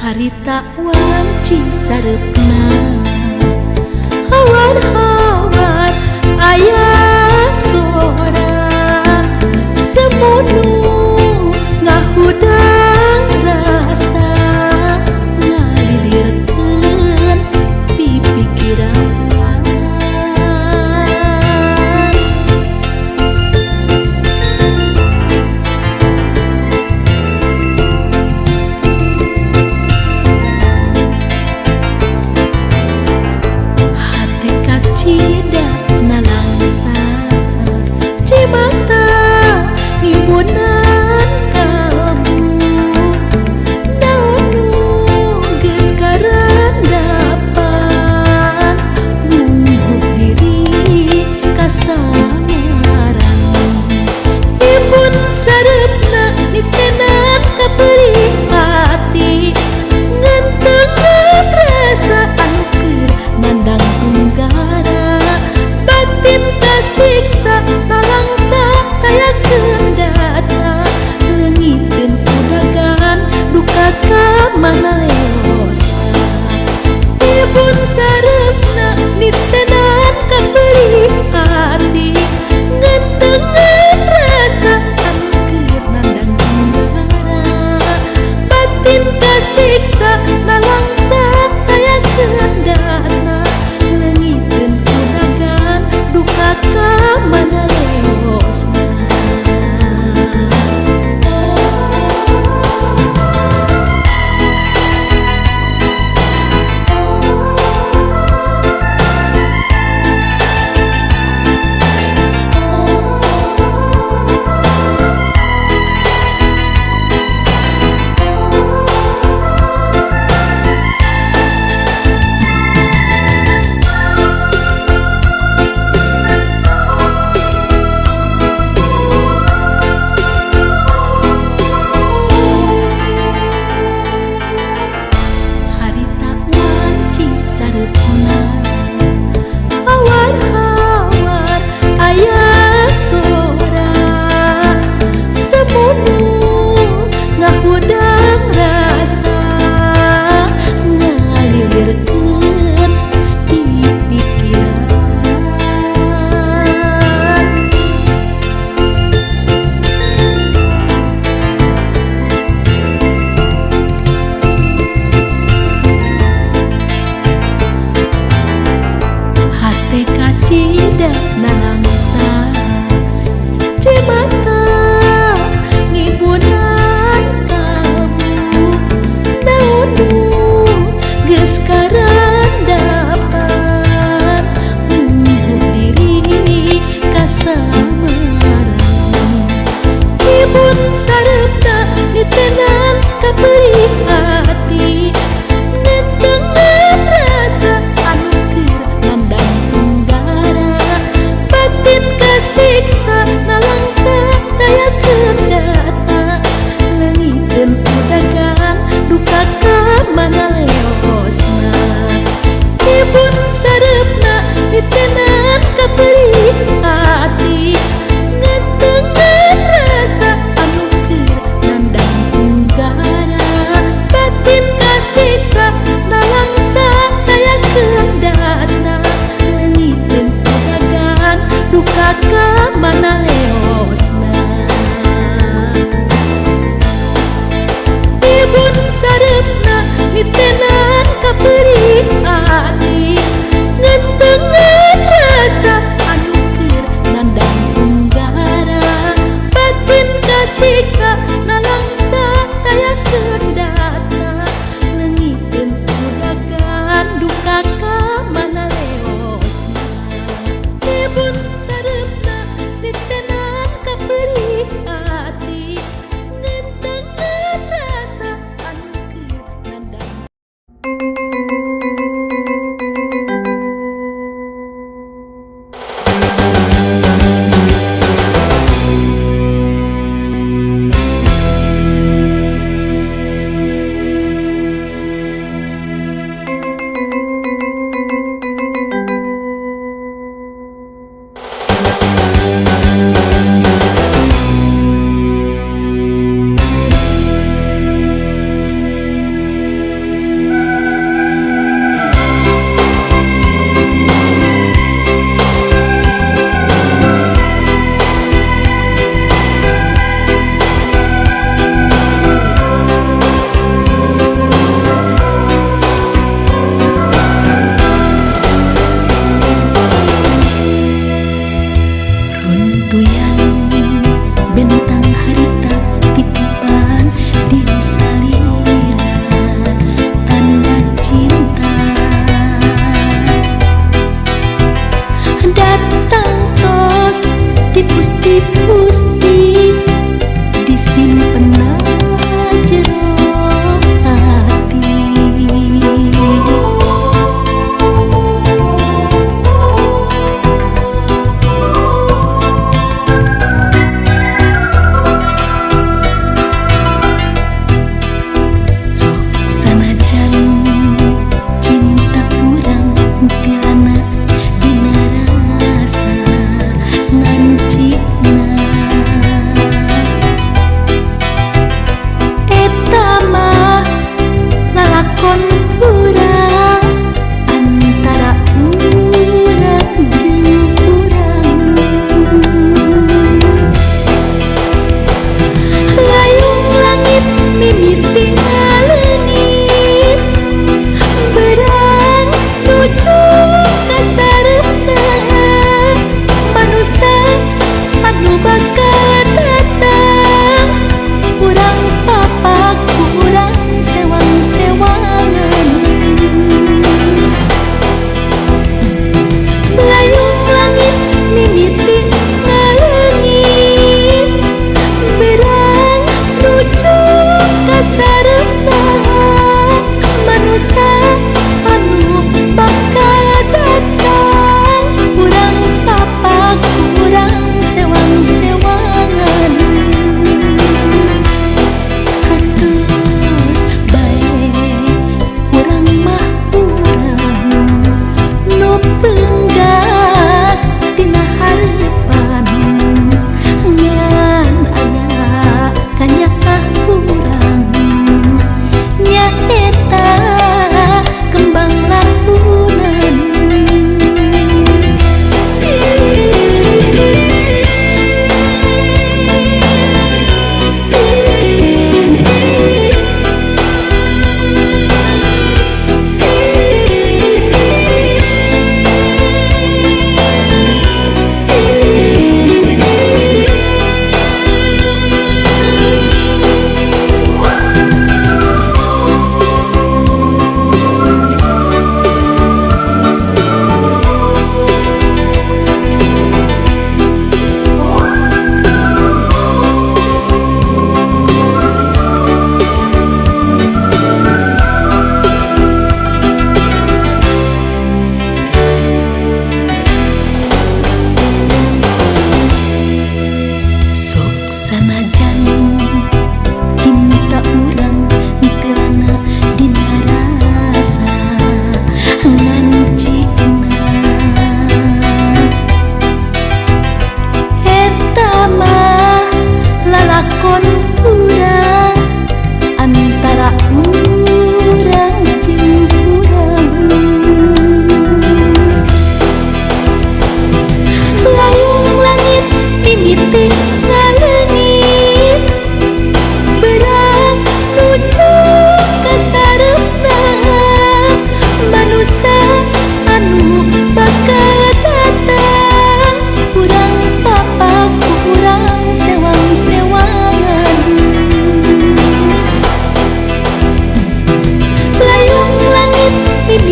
Harita wanci sareupna hawar-hawar aya sora semunu ngahudang rasa ngalilirkeun pipikiran. Cida nalangsa cimata ngimbunan kalbu naon nu geus karandapan mungguh diri kasamaran ibun sareupna nitenan ka perih hati ngentengan rasa anu keur nandang tunggara batin kasiksa nalangsa taya kendata leungiteun kudagan duka ka mana leosna ibun sareupna nitenan ka perih hati ngentengan rasa anu keur nandang tunggara batin kasiksa nalangsa taya kendata leungiteun kudagan duka ka mana leosna. Harita wanci sareupna hawar-hawar aya sora semunu ngahudang rasa ngalilirkeun di pikiran. Hate kacida nalangsa cimata ngimbunan kalbu naon nu geus karandapan mungguh diri kasamaran ibun sareupna nitenan ka perih hati nentengan rasa anu keur nandang tunggara batin kasiksa nalangsa taya kendata leungiteun kudagan duka ka mana leosna ibun sareupna nitenan ka perih hati ngentengan rasa anu keur nandang tunggara batin kasiksa nalangsa taya kendata leungiteun kudagan duka ka mana leosna ibun sareupna nitenan ka perih hati ngentengan rasa anu keur nandang tunggara batin kasiksa nalangsa taya kendata leungiteun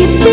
Kitu.